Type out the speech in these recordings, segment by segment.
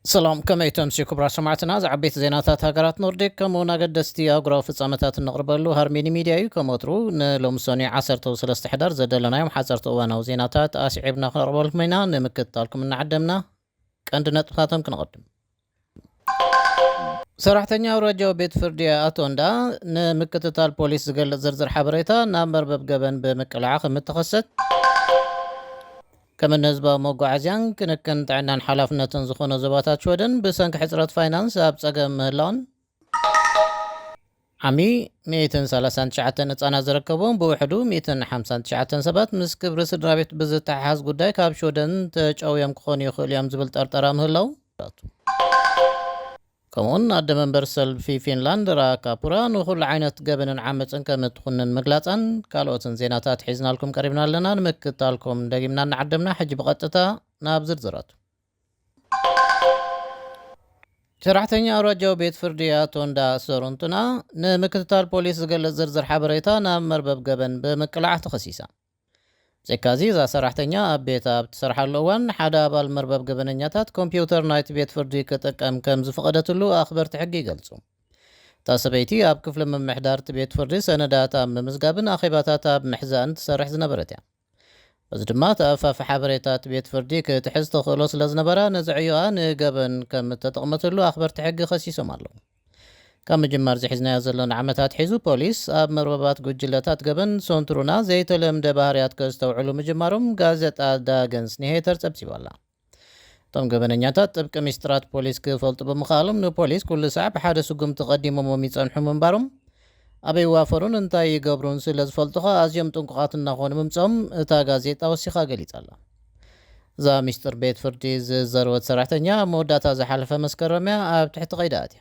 ሰላም፣ ከመይ ተምሲ ክቡራት ሰማዕትና? ዝዓበይቲ ዜናታት ሃገራት ኖርዲክ ከምኡውን ኣገደስቲ ኣህጉራዊ ፍጻመታት እነቕርበሉ ሃርሜኒ ሚድያ እዩ። ከም ወትሩ ንሎሚ ሰኑይ ዓሰርተ ሰለስተ ሕዳር ዘደለናዮም ሓጸርቲ እዋናዊ ዜናታት ኣስዒብና ክነቕርበልኩም ኢና። ንምክትታልኩም እናዓደምና ቀንዲ ነጥብታቶም ክነቐድም። ሰራሕተኛ ኣውራጃዊ ቤት ፍርዲ ኣቶንዳ ንምክትታል ፖሊስ ዝገልጽ ዝርዝር ሓበሬታ ናብ መርበብ ገበን ብምቅላዓ ከም እተኸሰት፣ ከም ንህዝባዊ መጓዓዝያን ክንክን ጥዕናን ሓላፍነትን ዝኾነ ዞባታት ሽወደን ብሰንኪ ሕጽረት ፋይናንስ ኣብ ጸገም ምህላውን፣ ዓሚ ሚእትን ሰላሳን ትሽዓተን ህጻናት ዝርከብዎም ብውሕዱ ሚእትን ሓምሳን ትሽዓተን ሰባት ምስ ክብሪ ስድራ ቤት ብዝተሓሓዝ ጉዳይ ካብ ሽወደን ተጨውዮም ክኾኑ ይኽእሉ እዮም ዝብል ጠርጠራ ምህላው። ከምኡውን ኣደ መንበር ሰልፊ ፊንላንድ ራካ ፑራ ንኹሉ ዓይነት ገበንን ዓመፅን ከም እትኹንን ምግላፃን ካልኦትን ዜናታት ሒዝናልኩም ቀሪብና ኣለና። ንምክትታልኩም ደጊምና እናዓደምና ሕጂ ብቐጥታ ናብ ዝርዝራቱ። ሰራሕተኛ ኣውራጃዊ ቤት ፍርዲ ኣቶ እንዳ ሰሩንቱና ንምክትታል ፖሊስ ዝገልጽ ዝርዝር ሓበሬታ ናብ መርበብ ገበን ብምቅላዕ ተኸሲሳ። ብዘይካዚ እዛ ሰራሕተኛ ኣብ ቤታ ኣብ ትሰርሓሉ እዋን ሓደ ኣባል መርበብ ገበነኛታት ኮምፒውተር ናይቲ ቤት ፍርዲ ክጥቀም ከም ዝፈቐደትሉ ኣኽበርቲ ሕጊ ይገልጹ። እታ ሰበይቲ ኣብ ክፍሊ ምምሕዳር እቲ ቤት ፍርዲ ሰነዳት ኣብ ምምዝጋብን ኣኼባታት ኣብ ምሕዛን ትሰርሕ ዝነበረት እያ። በዚ ድማ ተኣፋፊ ሓበሬታ እቲ ቤት ፍርዲ ክትሕዝ ተኽእሎ ስለ ዝነበራ ነዚ ዕዮኣ ንገበን ከም እተጠቕመትሉ ኣኽበርቲ ሕጊ ከሲሶም ኣለዉ። ካብ ምጅማር ዝሒዝናዮ ዘሎና ዓመታት ሒዙ ፖሊስ ኣብ መርበባት ጉጅለታት ገበን ሶንትሩና ዘይተለምደ ባህርያት ከስተውዕሉ ምጅማሮም ጋዜጣ ዳገንስ ኒሄተር ጸብጺባ ኣላ። እቶም ገበነኛታት ጥብቂ ሚስጥራት ፖሊስ ክፈልጡ ብምኽኣሎም ንፖሊስ ኩሉ ሳዕ ብሓደ ስጉምቲ ቀዲሞሞም ይጸንሑ ምንባሮም ኣበይ ይዋፈሩን እንታይ ይገብሩን ስለ ዝፈልጡ ኸኣ ኣዝዮም ጥንቁቓት እናኾኑ ምምጾም እታ ጋዜጣ ወሲኻ ገሊጻ ኣላ። እዛ ሚስጥር ቤት ፍርዲ ዝዘርወት ሰራሕተኛ ኣብ መወዳእታ ዝሓለፈ መስከረምያ ኣብ ትሕቲ ቀይዲ ኣትያ።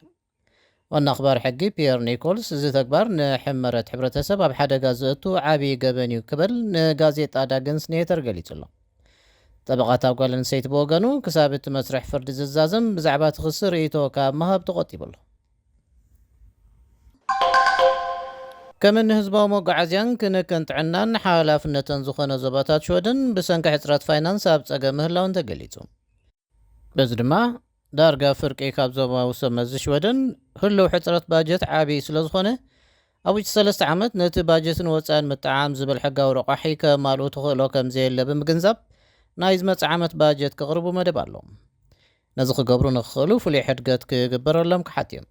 ዋና ኣኽባር ሕጊ ፒየር ኒኮልስ እዚ ተግባር ንሕመረት ሕብረተሰብ ኣብ ሓደጋ ዘእቱ ዓብዪ ገበን እዩ ክብል ንጋዜጣ ዳግንስ ኔተር ገሊጹ ኣሎ። ጠበቓ እታ ጓል ኣንስተይቲ ብወገኑ ክሳብ እቲ መስርሕ ፍርዲ ዝዛዘም ብዛዕባ እቲ ክሲ ርእይቶ ካብ ምሃብ ተቖጢቡ ኣሎ። ከም ንህዝባዊ መጓዓዝያን ክንክን ጥዕናን ሓላፍነተን ዝኾነ ዞባታት ሽወደን ብሰንኪ ሕጽረት ፋይናንስ ኣብ ጸገም ምህላውን ተገሊጹ። በዚ ድማ ዳርጋ ፍርቂ ካብ ዞባዊ ሰብ መዚ ሽወደን ህልው ሕጽረት ባጀት ዓብዪ ስለ ዝኾነ ኣብ ውሽጢ ሰለስተ ዓመት ነቲ ባጀትን ወጻኢን ምጥዓም ዝብል ሕጋዊ ረቋሒ ከማልኡ ተኽእሎ ከም ዘየለ ብምግንዛብ ናይ ዝመጽእ ዓመት ባጀት ክቕርቡ መደብ ኣሎ። ነዚ ክገብሩ ንክኽእሉ ፍሉይ ሕድገት ክግበረሎም ክሓት እዮም።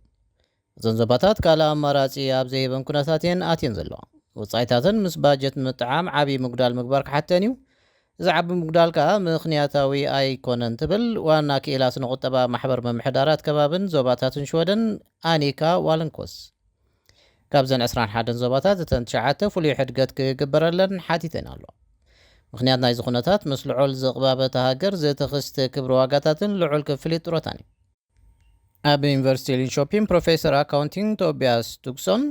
እዘን ዞባታት ካልእ ኣማራጺ ኣብ ዘይህበን ኩነታት እየን ኣትየን ዘለዋ። ወጻኢታተን ምስ ባጀት ምጥዓም ዓብዪ ምጉዳል ምግባር ክሓተን እዩ። እዚ ዓቢ ምጉዳል ከኣ ምኽንያታዊ ኣይኮነን ትብል ዋና ክኢላ ስነ ቁጠባ ማሕበር ምምሕዳራት ከባብን ዞባታትን ሽወደን ኣኒካ ዋለንኮስ። ካብዘን ዕስራን ሓደን ዞባታት እተን ትሽዓተ ፍሉይ ሕድገት ክግበረለን ሓቲተን ኣሎ። ምኽንያት ናይዚ ኩነታት ምስ ልዑል ዝቕባበ እታ ሃገር ዝተኸስተ ክብሪ ዋጋታትን ልዑል ክፍሊት ጥሮታን እዩ። ኣብ ዩኒቨርሲቲ ሊንሾፒን ፕሮፌሰር ኣካውንቲንግ ቶቢያስ ቱክሶን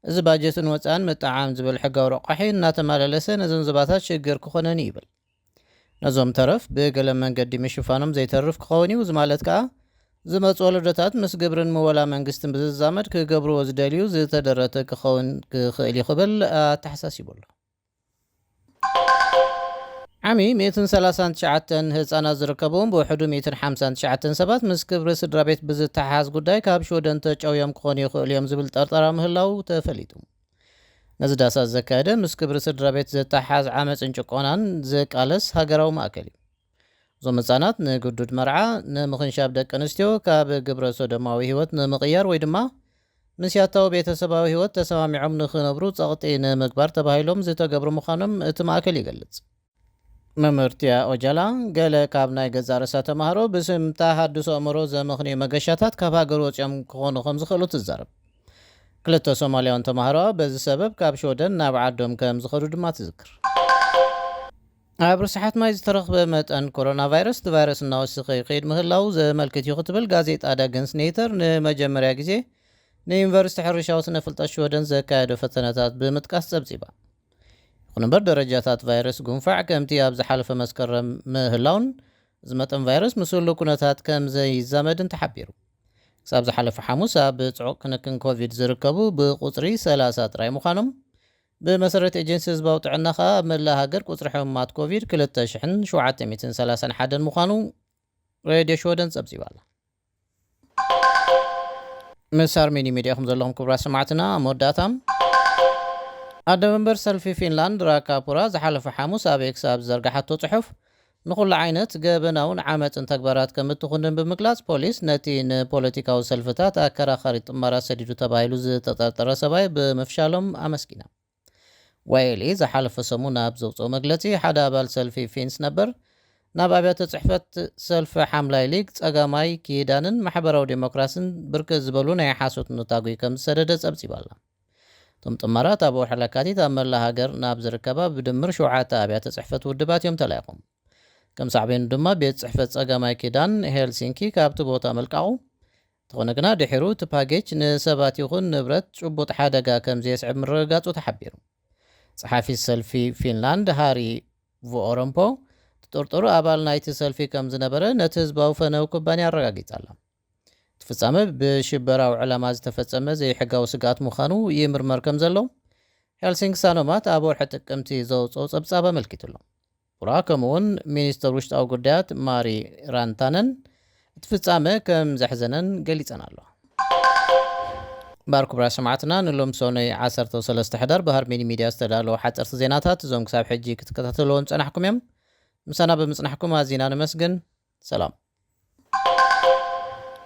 እዚ ባጀትን ወፃእን ምጥዓም ዝብል ሕጋዊ ረቋሒ እናተመላለሰ ነዞም ዞባታት ሽግር ክኾነን እዩ ይብል። ነዞም ተረፍ ብገለ መንገዲ ምሽፋኖም ዘይተርፍ ክኸውን እዩ። እዚ ማለት ከኣ ዝመፁ ወለዶታት ምስ ግብርን ምወላ መንግስትን ብዝዛመድ ክገብርዎ ዝደልዩ ዝተደረተ ክኸውን ክኽእል እዩ ክብል ኣተሓሳሲቡ ኣሎ። ዓሚ ሚእትን ሰላሳን ትሽዓተን ህጻናት ዝርከብዎም ብውሕዱ ሚእትን ሓምሳን ትሽዓተን ሰባት ምስ ክብሪ ስድራ ቤት ብዝተሓሓዝ ጉዳይ ካብ ሽወደን ተጨውዮም ክኾኑ ይኽእሉ እዮም ዝብል ጠርጠራ ምህላው ተፈሊጡ። ነዚ ዳሳት ዘካየደ ምስ ክብሪ ስድራ ቤት ዝተሓሓዝ ዓመፅን ጭቆናን ዝቃለስ ሃገራዊ ማእከል እዩ። እዞም ህጻናት ንግዱድ መርዓ፣ ንምኽንሻብ ደቂ ኣንስትዮ፣ ካብ ግብረ ሶዶማዊ ህይወት ንምቕያር ወይ ድማ ምስ ያታዊ ቤተሰባዊ ህይወት ተሰማሚዖም ንኽነብሩ ጸቕጢ ንምግባር ተባሂሎም ዝተገብሩ ምዃኖም እቲ ማእከል ይገልጽ። መምህር ቲያ ኦጃላ፣ ገለ ካብ ናይ ገዛእ ርእሳ ተማሃሮ ብስም ተሃድሶ ኣእምሮ ዘመኽንዩ መገሻታት ካብ ሃገር ወጺኦም ክኾኑ ከም ዝኽእሉ ትዛረብ። ክልተ ሶማልያውያን ተማሃሮኣ በዚ ሰበብ ካብ ሽወደን ናብ ዓዶም ከም ዝኸዱ ድማ ትዝክር። ኣብ ርስሓት ማይ ዝተረኽበ መጠን ኮሮና ቫይረስ፣ እቲ ቫይረስ እናወሰኸ ይኸይድ ምህላው ዘመልክት እዩ ክትብል ጋዜጣ ዳገንስ ኔተር ንመጀመርያ ግዜ ንዩኒቨርሲቲ ሕርሻዊ ስነ ፍልጠት ሽወደን ዘካየዶ ፈተነታት ብምጥቃስ ጸብጺባ። ይኹን እምበር ደረጃታት ቫይረስ ጉንፋዕ ከምቲ ኣብ ዝሓለፈ መስከረም ምህላውን እዚ መጠን ቫይረስ ምስ ህሉው ኩነታት ከም ዘይዛመድን ተሓቢሩ። ክሳብ ዝሓለፈ ሓሙስ ኣብ ጽዑቕ ክንክን ኮቪድ ዝርከቡ ብቁጽሪ ሰላሳ ጥራይ ምዃኖም፣ ብመሰረት ኤጀንሲ ህዝባዊ ጥዕና ከኣ ኣብ መላእ ሃገር ቁጽሪ ሕሙማት ኮቪድ ክልተ ሽሕን ሸውዓተ ሚእትን ሰላሳን ሓደን ምዃኑ ሬድዮ ሽወደን ጸብጺባ ኣላ። ምስ ኣርሜኒ ሚድያ ኹም ዘለኹም ክቡራት ሰማዕትና፣ ኣብ መወዳእታ፣ ኣደመንበር ሰልፊ ፊንላንድ ራካፑራ ዝሓለፈ ሓሙስ ኣብ ኤክስ ኣብ ዝዘርጋሓቶ ጽሑፍ፣ ንኹሉ ዓይነት ገበናውን ዓመፅን ተግባራት ከም እትኹንን ብምግላጽ፣ ፖሊስ ነቲ ንፖለቲካዊ ሰልፍታት ኣከራኻሪ ጥመራ ሰዲዱ ተባሂሉ ዝተጠርጠረ ሰብኣይ ብምፍሻሎም ኣመስጊና። ዋይሊ ዝሓለፈ ሰሙን ኣብ ዘውፅኦ መግለጺ፣ ሓደ ኣባል ሰልፊ ፊንስ ነበር ናብ ኣብያተ ጽሕፈት ሰልፊ ሓምላይ ሊግ፣ ጸጋማይ ኪዳንን ማሕበራዊ ዴሞክራሲን ብርክት ዝበሉ ናይ ሓሶት ነታጒ ከም ዝሰደደ ጸብጺባ ኣላ። እቶም ጥመራት ኣብ ወርሒ ለካቲት ኣብ መላእ ሃገር ናብ ዝርከባ ብድምር ሸውዓተ ኣብያተ ጽሕፈት ውድባት እዮም ተላኢኾም። ከም ሳዕቤኑ ድማ ቤት ጽሕፈት ጸጋማይ ኪዳን ሄልሲንኪ ካብቲ ቦታ ምልቃቑ፣ እንተኾነ ግና ድሒሩ እቲ ፓኬጅ ንሰባት ይኹን ንብረት ጭቡጥ ሓደጋ ከም ዘየስዕብ ምርግጋጹ ተሓቢሩ። ጸሓፊ ሰልፊ ፊንላንድ ሃሪ ቮኦረምፖ፣ ተጠርጠሩ ኣባል ናይቲ ሰልፊ ከም ዝነበረ ነቲ ህዝባዊ ፈነው ኩባንያ ኣረጋጊጻ ኣላ። እቲ ፍጻመ ብሽበራዊ ዕላማ ዝተፈጸመ ዘይሕጋዊ ስግኣት ምዃኑ ይምርመር ከም ዘሎ ሄልሲንክ ሳኖማት ኣብ ወርሒ ጥቅምቲ ዘውፅኦ ጸብጻብ ኣመልኪቱ ኣሎ። ፑራ ከምኡውን ሚኒስተር ውሽጣዊ ጉዳያት ማሪ ራንታነን እቲ ፍጻመ ከም ዘሕዘነን ገሊጸን ኣለዋ። ባር ክቡራት ሰማዕትና፣ ንሎም ሰኑይ ዓሰርተ ሰለስተ ሕዳር ብሃርሜኒ ሚድያ ዝተዳለወ ሓፀርቲ ዜናታት እዞም ክሳብ ሕጂ ክትከታተልዎም ጸናሕኩም እዮም። ምሳና ብምጽናሕኩም ኣዚና ነመስግን። ሰላም።